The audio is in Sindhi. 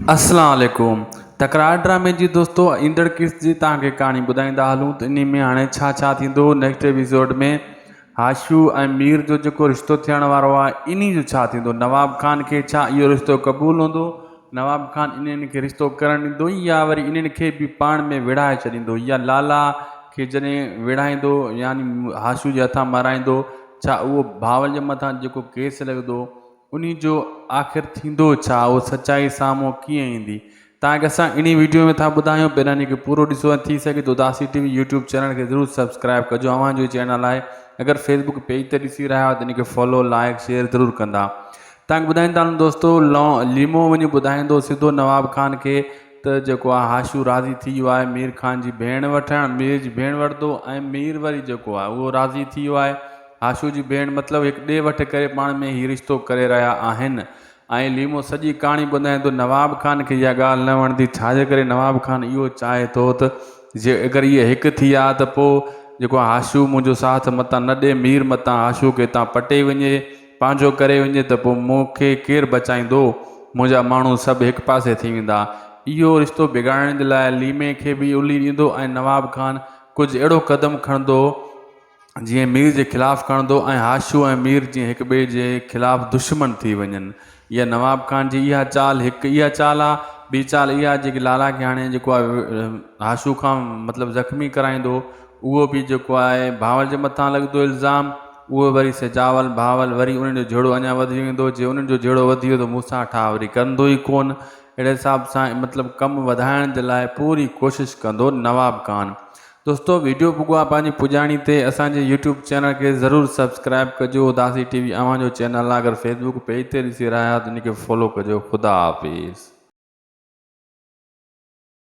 اسلام عليڪم تڪرار ڊرامي جي دوستو ايندڙ قسط جي توهان کي ڪهاڻي ٻڌائيندا هلون ته انهي ۾ هاڻي ڇا ڇا ٿيندو نيڪسٽ ايپيسوڊ ۾ هاشو ۽ مير جو جيڪو رشتو ٿيڻ وارو آهي انهي جو ڇا ٿيندو نواب خان کي ڇا اهو رشتو قبول هوندو نواب خان انهن کي رشتو ڪرڻ ڏيندو يا وري انهن کي به پاڻ ۾ وڙهائي ڇڏيندو يا لالا کي جڏهن وڙهائيندو يعني هاشو جي هٿان مارائيندو ڇا اهو بهاول جي مٿان جيڪو ڪيس لڳندو انهي جو آخر ٿيندو ڇا اهو سچائي سامهون ڪيئن ايندي توهان کي اسان انهي ويڊيو ۾ ٿا ٻڌايون پهريان انهي کي پورو ڏسو ۽ ٿي سگهي ته اداسي ٽي وي يوٽيوب چينل کي ضرور سبسڪرائب ڪجو اوهان جو ئي چينل آهي اگر فيسبوڪ پيج تي ڏسي رهيا آهيو ته انهي کي فالو لائڪ شيئر ضرور ڪندا توهان کي ٻڌائيندا هلون دوستو ليمو وڃي ٻڌائيندو سڌو نواب خان کي ته جيڪو آهي هاشو راضي ٿي ويو آهي مير خان جي ڀيڻ وٺڻ مير جي ڀيڻ وٺندو ۽ مير وري جيڪو آهي اهو راضي ٿي ويو آهي هاشو جي ڀيڻ مطلب هڪ ڏي وٺ ڪري پاڻ ۾ هي رشتو ڪري رهيا آهن ۽ ليمو سڄي ڪهاڻي ٻڌائي ٿو نواب خان کي اها ڳالهه نه وڻندي ڇاجي ڪري نواب خان اهو چاهي ٿو ته جي اگر اهي هڪ ٿي ويا ته پوء جيڪو هاشو منهنجو ساٿ متان نه ڏي مير متان هاشو کي هتان پٽي وڃي پنهنجو ڪري وڃي ته پوء مون کي ڪير بچائيندو؟ منهنجا ماڻهو سڀ هڪ پاسي ٿي ويندا. اهو رشتو بگاڙڻ جي لاء ليمي کي به الي ڏيندو ۽ نواب خان ڪجهه اهڙو قدم کڻندو جيئن مير جي خلاف کڻندو ۽ هاشو ۽ مير جيئن هڪ ٻئي جي خلاف دشمن ٿي وڃن. اها نواب خان جي اها چال هڪ اها چال آ، ٻي چال اها جيڪي لالا کي هاڻي جيڪو آهي هاشو کان مطلب زخمي ڪرائيندو اهو به جيڪو آهي بهاول جي مٿان لڳندو الزام. اهو وري سجاول بهاول وري انهن جو جهيڙو اڃا وڌي ويندو، جي انهن جو جهيڙو وڌي ويو ته مون سان ٺاهه وري ڪندو ئي ڪونه. اهڙي حساب سان مطلب ڪم وڌائڻ جي لاء پوري ڪوشش ڪندو نواب خان. دوستو ويڊيو پڳو آ پنهنجي پڄاڻي تي اسان جي يوٽيوب چينل کي ضرور سبسڪرائب ڪجو اداسي ٽي وي اوهان جو چينل آ اگر فيسبوڪ پيج تي ڏسي رهيا آهيو ته ان کي فالو ڪجو خدا حافظ.